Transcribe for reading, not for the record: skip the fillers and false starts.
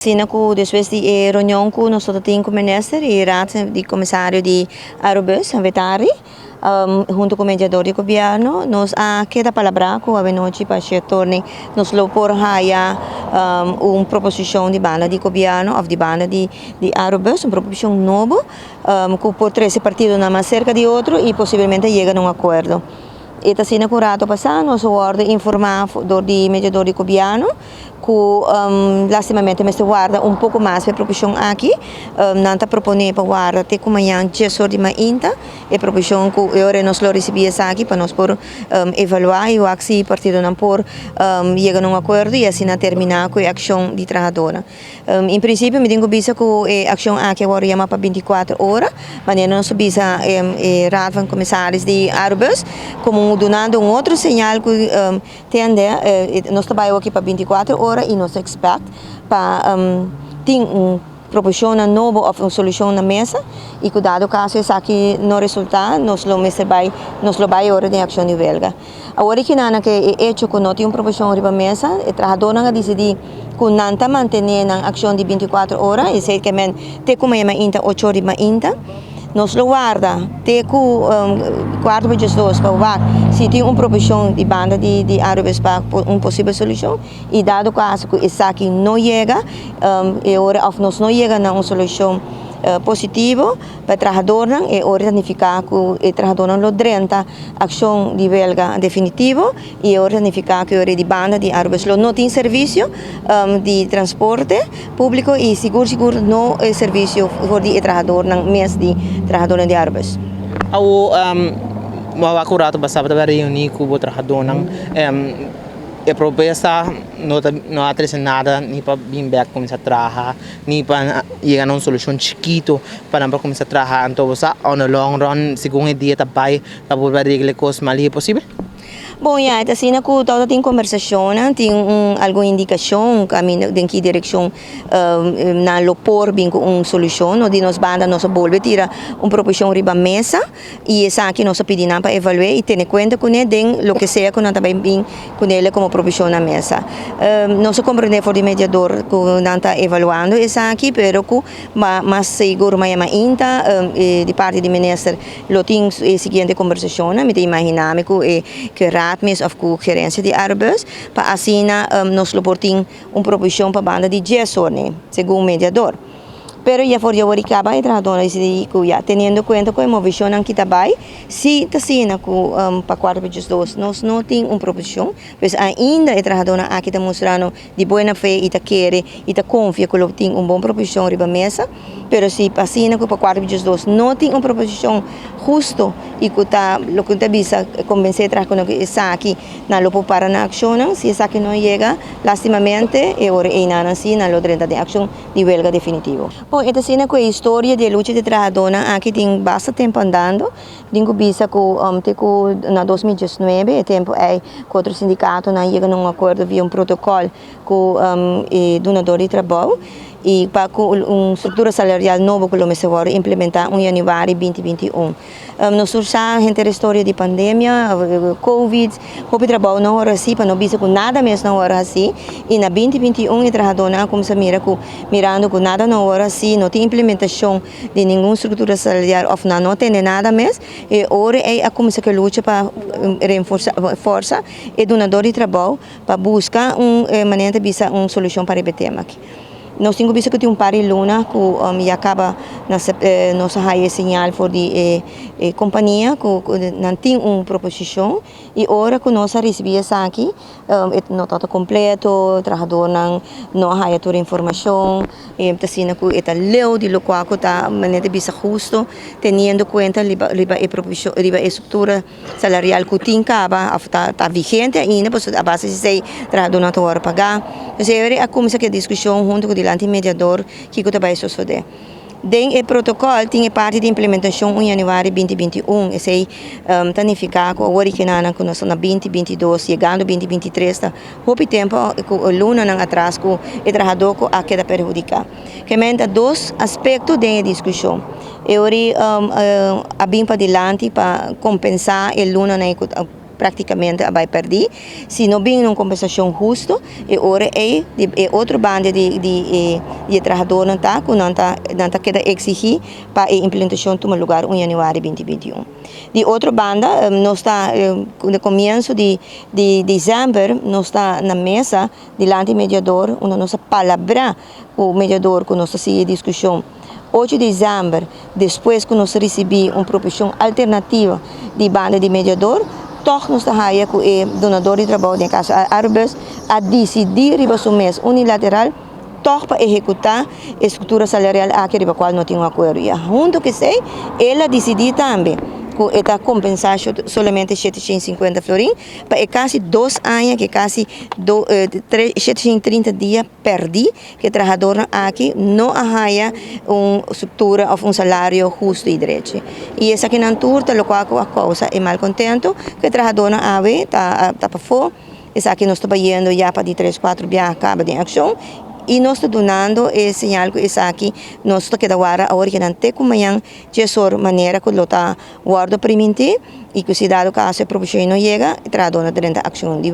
Asina ku despues di e reunion ku nos tin ku minister i raad di komisario di Arubus Vetari, huntu ku mediador di gobièrnu, nos a keda palabrá ku awenochi pa torne nos lo por haya un proposishon di banda di gobièrnu òf di banda di Arubus, un proposishon nobo ku por trese partidonan mas serka di otro i posiblemente yega na un akuerdo. E ta asina ku un rato pasá nos a wòrdu informá dor di mediador di gobièrnu ku lastimamente mester warda un poko mas pa e proposishon aki. Nan ta proponé pa warda te ku mañan 10 or di mainta e proposishon, ku e ora nos lo risibí esaki pa nos por evaluá i wak si partidonan por yega na un akuerdo i asina terminá ku e akshon di trahadónan. En prinsipio mi tin ku bisa ku e akshon aki a wòrdu yamá pa 24 ora, manera nos a bisa e Raad van Commissaris di Arubus, komo dunando un otro señal ku tende nos ta bai aki pa 24 ora i nos expect pa tin un proposishon nobo òf un solushon na mesa i ku dado kaso esaki no resultá, nos lo mester bai, nos lo bai ora den akshon di welga. Awor ku e hecho ku no tin un proposishon riba mesa, e trahadónan a disidí ku nan ta mantené nan akshon di 24 ora, esei ke men te ku mañan mainta 8 or di mainta. Nos lo warda te ku 1:45 pa wak si tin un proposishon di banda di Arubus pa un posibel solushon i dado kaso ku esaki no yega e ora òf nos no yega na un solushon positivo pa trahadónan, e ora ta nifiká ku e trahadónan lo drenta akshon di welga definitivo i e ora ta nifiká ku e ora di banda di Arubus lo no tin servisio di transporte públiko i sigur sigur no e servisio for di e trahadónan mes, di trahadónan di Arubus. Awo un rato pasá tabata reuní ku bo trahadónan. E propuesta no a trese nada, ni pa bin bèk kuminsá traha, ni pa yega na un solushon chikitu pa nan por kuminsá traha. Anto bo sa, on the long run, segun e dia ta bai, pa por regla e kos mas lihé posibel? Bon, ja, ta asina ku tòg tin kombersashon, tin algun indikashon kaminda den ki direkshon nan lo por bin ku un solushon. No, di nos banda nos a bolbe tira un proposishon riba mesa i esaki nos a pidi nan pa evaluá i tene kuenta kuné den loke sea ku nan ta bai bin kuné komo proposishon na mesa. Nos a komprondé for di mediador ku nan ta evaluando esaki, pero ku mas sigur mañan mainta di parti di minister lo tin e siguiente kombersashon. Mi ta imaginá mi ku e raad mes òf ku gerensia di Arubus, pa asina nos lo por tin un proposishon pa banda di 10 or, segun mediador. Pero ya for di awor kaba e trahadónan a disidí ku ya, teniendo kuenta ku e movishonnan ku ta bai, si ta asina ku pa 1:45 nos no tin un proposishon, pues ainda e trahadónan aki ta mustrando di buena fe i ta kere i ta konfia ku lo tin un bon proposishon riba mesa, pero si asina ku pa 1:45 no tin un proposishon hustu i ku ta loke ta bisa konvensé trahadónan ku esaki nan lo por para na akshonnan, si esaki no yega, lastimamente e ora einan si nan lo drenta den akshon di welga definitivo. Bon, e ta asina ku e historia di lucha di trahadónan aki tin basta tempu andando. Tin ku bisa ku te ku na 2019, e tempu ei ku otro sindikatonan a yega na un akuerdo via un protokòl ku e dunadó di trabou i pa ku un struktura salarial nobo ku lo mester wòrdu implementá 1 yanüari 2021. Nos tur sa henter historia di pandemia, COVID, hopi trabou no a wòrdu hasí, pa no bisa ku nada mes no a wòrdu hasí, i na 2021 e trahadónan a kuminsá mira ku mirando ku nada no a wòrdu hasí, no tin implementashon di ningun struktura salarial òf nan no tende nada mes, e ora ei a kuminsá ku e lucha pa reforsá forsa e dunadó di trabou pa buska un manera ta bisa un solushon pa riba e tema aki. Nos tin ku bisa ku tin un par di luna ku ya kaba nos a haya e señal for di e kompania ku nan tin un proposishon i ora ku nos a risibí esaki e no tabata kompleto, trahadónan no a haya tur informashon, ta asina ku e ta leu di lokual ku ta manera ta bisa hustu teniendo kuenta riba e proposishon, riba e struktura salarial ku tin kaba òf ta vigente ainda, pasobra a base di esei trahadónan ta wòrdu pagá. Entonces a kuminsá ku e diskushon huntu ku dilanti mediador kiko ta bai sosodé. Den e protokòl tin e parti di implementashon 1 yanüari 2021. Esei ta nifiká ku awor ku nos ta na 2022 yegando 2023, ta hopi tempu ku lunanan atras ku e trahadó ku a keda perhudiká. Ke men ta dos aspekto den e diskushon. E ora a bin padilanti pa kompensá e lunanan ku. práktikamente a bai pèrdí. Si no bin un kompensashon hustu, e ora ei e otro banda di trahadónan ta ku nan ta keda eksigí pa e implementashon tuma lugá 1 yanüari 2021. Di otro banda, nos ta na komienso di desèmber, nos ta na mesa dilanti mediador, unda nos a palabrá ku mediador ku nos ta sigui diskushon. 8 di desèmber, despues ku nos risibí un proposishon alternativo di banda di mediador, toch nos ta haya ku e dunadó di trabou, den kaso Arubus, a disidí riba su mes unilateral toch pa ehekutá e struktura salarial aki riba kual no tin un akuerdo. I huntu ku esei, el a disidí tambe ku e ta kompensá solamente 750 florin pa e kasi 2 aña, ku kasi 730 dia pèrdí ku e trahadónan aki no a haya un struktura òf un salario hustu i drechi. I esakinan tur ta loke a kousa e malkontentu ku e trahadónan awe ta pafó. Esaki nos ta bayendo ya pa di 3, 4 biaha kaba den akshon i nos ta dunando e señal ku esaki nos ta keda warda awor ku nan te ku mañan 10 or, manera ku lo ta wòrdu primintí, i ku si dado kaso e proposishon no yega, e trahadónan ta drenta akshon di